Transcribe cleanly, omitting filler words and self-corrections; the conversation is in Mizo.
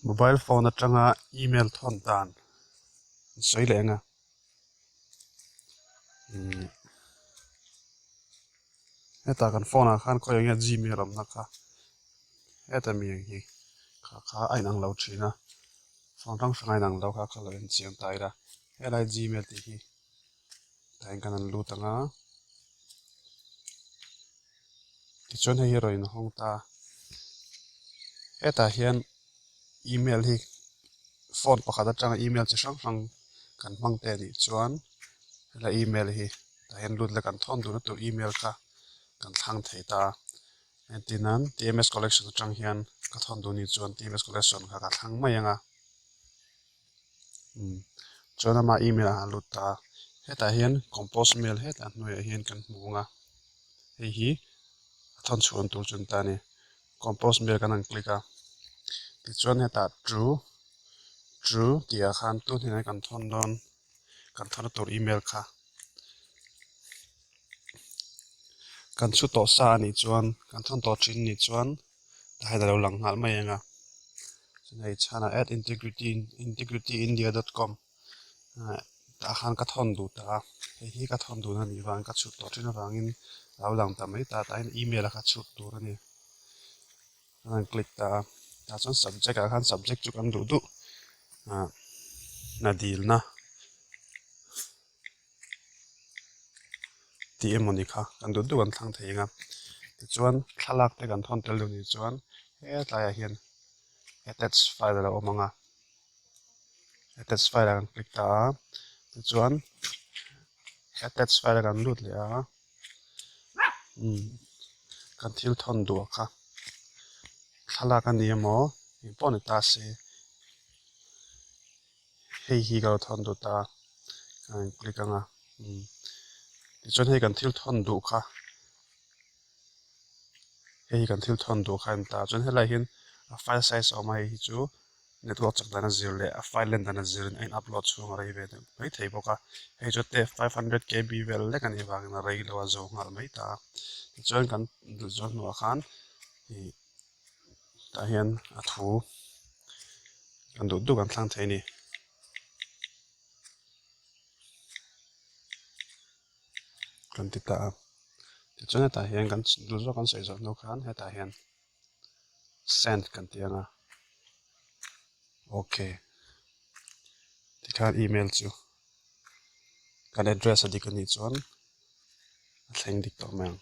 Mobile phone atanga email thawn dan an sawi leh ang a umm hetah kan phone ah khan khawiah nge gmail awmna kha heta mi ang hi kha kha a inang lo thin a phone hrang hrang a inang lo kha kha lo en chiang ta ila helai gmail tih hi tah hian kan han lut ang a tichuan hei hi a rawn inhawng ta hetah hian email hi phone pakhat atanga email chi hrang hrang kan hmang te anih chuan helai email hi tah hian lut la kan thawn duhna tur email kha kan thlang thei ta a entir nan T_M_S collection atang hian ka thawn duh anih chuan T_M_S collection kha ka thlang mai ang a. Umm chuan ama email ah a lut ta a hetah hian compose mail hetah hnuaiah hian kan hmu ang a hei hi a thawn chhuan tur chu an ta a ni compose mail kan han click a tichuan hetah true true tih ah khan tun hnenah kan thawn dawn kan thawn na tur email kha kan chhu tawh sa anih chuan kan thawn tawh thin anih chuan. Tah hian a lo lang nghal mai ang a chuan hei chhanah at integrity integrity india dot com tah khan ka thawn duh ta a hei hi ka thawn duhna anih vangin ka chhut tawh thin avangin a lo lang ta mai ta tah hian email a kha chhut tur a ni a rawn click ta a tah chuan subject ah khan subject chu kan duh duh ah hna dilna tih emaw ni kha kan duh duh kan thlang thei ang a tichuan thlalak te kan thawn tel duh nih chuan hetlaiah hian attach file a lo awm ang a attach file ah kan click ta a tichuan attach file a kan lut leh a umm kan thil thawn duh kha thlalak a ni emaw engpawh ni ta se. Hei hi ka lo thawn duh ta a, ka han click ang a, umm tichuan hei kan thil thawn duh kha hei hi kan thil thawn duh kha a ni ta a, chuan helaiah hian a file size a awm a, hei hi chu network chak dan a zir leh a file len dan a zirin a in upload chhung a rei ve deuh mai thei bawk a, hei chu te 500 kb vel lek a nih avangin a rei lo a zo nghal mai ta a, tichuan kan duh zawh hnuah khan ih. Tah hian a thu kan duh duh kan thlang thei a ni. Kan ti ta a tichuan hetah hian kan duh zawk kan sawi zawh hnu khan hetah hian send kan ti ang a okay tikhan email chu kan address a dik anih chuan a thleng dik tawh mai ang.